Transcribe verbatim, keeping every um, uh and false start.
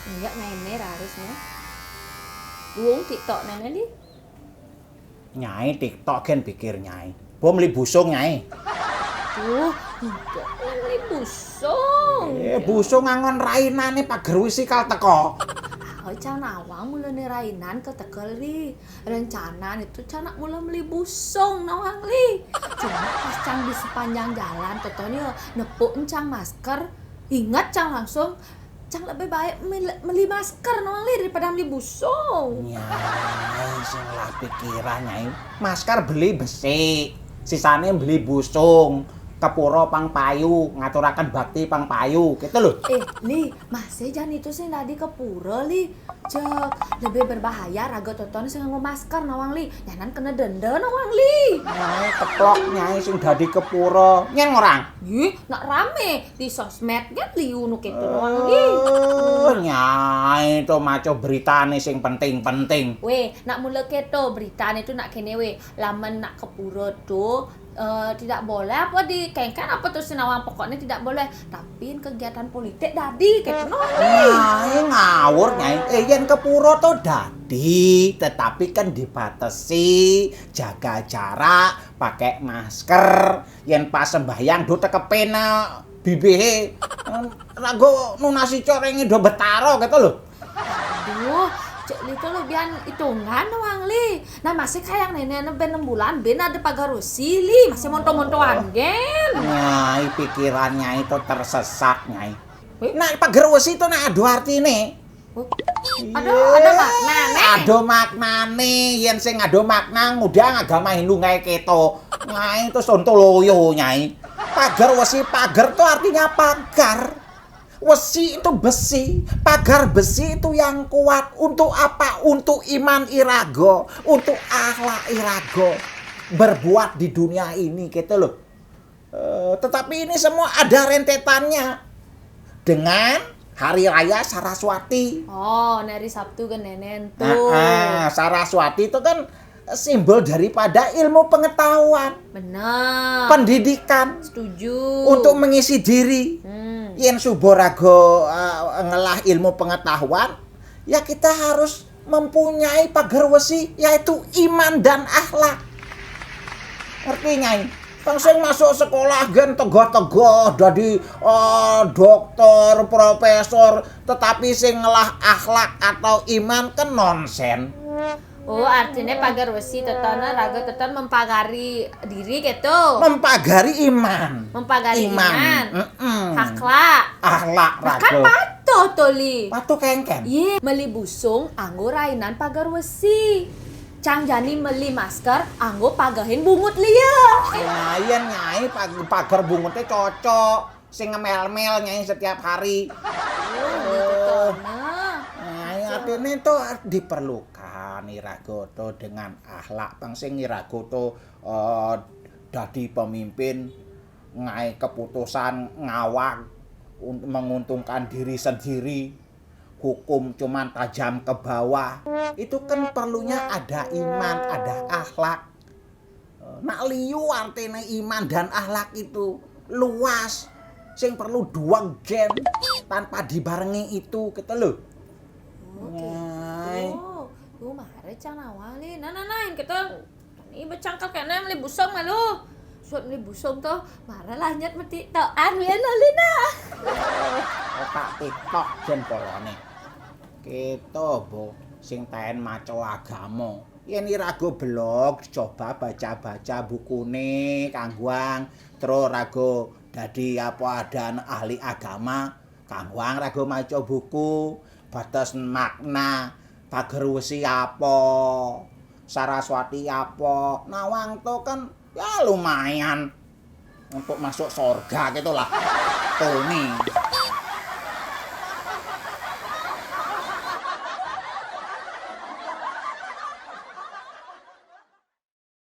Iya, ngene ra harus, Mas. Wong TikTok nene li. Nyai TikTok gen pikir nyai. Bo meli busung nyai. Duh, enggak meli busung. Eh, busung angon rainane pager wesi kal teko. Oh, cang nawang mulane rainan ketekel li. Rencana itu cang nak mula meli busung nawang li. Cuma pas cang di sepanjang jalan, totonya nepuk encang masker. Ingat cang langsung, cang lebih baik mel- meli masker nawang li daripada meli busung. Nyai sing lah pikiran nyai. Masker beli besi, sisane beli busung. Kepuro pang payu, ngaturaken bakti pang payu, gitu loh. Eh, li, masih jan itu sing tadi kepuro li. Cek, lebih berbahaya raga toton sing nganggo masker nawang li. Nyanan kena denda nawang li. Nyai keplok nyai sing dadi kepuro. Nyen orang. Ih, nak rame di sosmed kan liu nu keto nawang li. Eh, nyai to maca beritane sing penting-penting. Weh, nak mula keto beritane tu nak kene weh. Lamen nak kepuro tu eh, tidak boleh apa di kengken apa tu sinawang pokoknya tidak boleh. Tapi kegiatan politik dadi keto nawang li. Nyai ngawur nyai. Eh, yen kepuro to dadi, tetapi kan dibatasi, jaga jarak, pakai masker. Yen pas sembahyang do tekepene bibihe. Rago nunasi corenge do betaro gitu loh. Aduh, cek li to lu bian itungan nawang li. Nah, masih kayang nene anu ben enam bulan, ben ada pagar wesi li, masih monto-montoan gen. Nyai pikiran nyai to tersesat nyai. Eh? Nah, pagar wesi to nak ado artine. Oh. Ada, ada maknane. Ada maknane, yen sing ada makna ngudang agama Hindu ngae keto. Nyai to sontoloyo nyai. Pagar wesi, pagar to artinya pagar. Wesi itu besi, pagar besi itu yang kuat. Untuk apa? Untuk iman irago, untuk akhlak irago. Berbuat di dunia ini gitu loh. Eh, tetapi ini semua ada rentetannya dengan hari raya Saraswati. Oh, hari Sabtu kan nenen tu. Ah, ah, Saraswati itu kan simbol daripada ilmu pengetahuan. Benar. Pendidikan. Setuju. Untuk mengisi diri. Hmm. Yen subo rago, eh, ngelah ilmu pengetahuan, ya kita harus mempunyai pagar wesi, yaitu iman dan akhlak. Ngerti nyai? Kan sing masuk sekolah gen tegoh-tegoh dadi, eh, dokter, profesor, tetapi sing ngelah akhlak atau iman kan nonsen. Oh, artinya pagar wesi tetona raga teton mempagari diri gitu. Mempagari iman. Mempagari iman. Iman. Mm-mm. Akhlak. Akhlak raga. Kan patuh to li. Patuh kengken. Ye, meli busung anggo rainan pagar wesi. Cang jani meli masker anggo pagahin bungut lia. Lumayan nyai pag- pagar bungutnya cocok. Sing ngemel-mel nyai setiap hari. Oh, gitu to, nah. Nyai artine to diperlukan irago to dengan akhlak pang sing irago to, eh, dadi pemimpin ngae keputusan ngawang un- menguntungkan diri sendiri. Hukum cuman tajam ke bawah. Itu kan perlunya ada iman, ada akhlak. Nak liu artine iman dan akhlak itu luas. Sing perlu dua gen tanpa dibarengi itu, gitu loh. Oh, gitu. Nyai. Lu mare cang nawang li. Nah, nah, nah, yang kita ini becangkal kene meli busung malu. Suat meli busung tuh, mare lanjut meti toan wien lali nah. Otak TikTok jen polone. Kita bo sing taen maca agama. Yen irago belog, coba baca-baca bukune kangguang, terus rago dadi apa adan ahli agama, kangguang rago maca buku, batas makna, pager wesi apa, Saraswati apa, nawang to kan ya lumayan untuk masuk surga gitulah. Tony.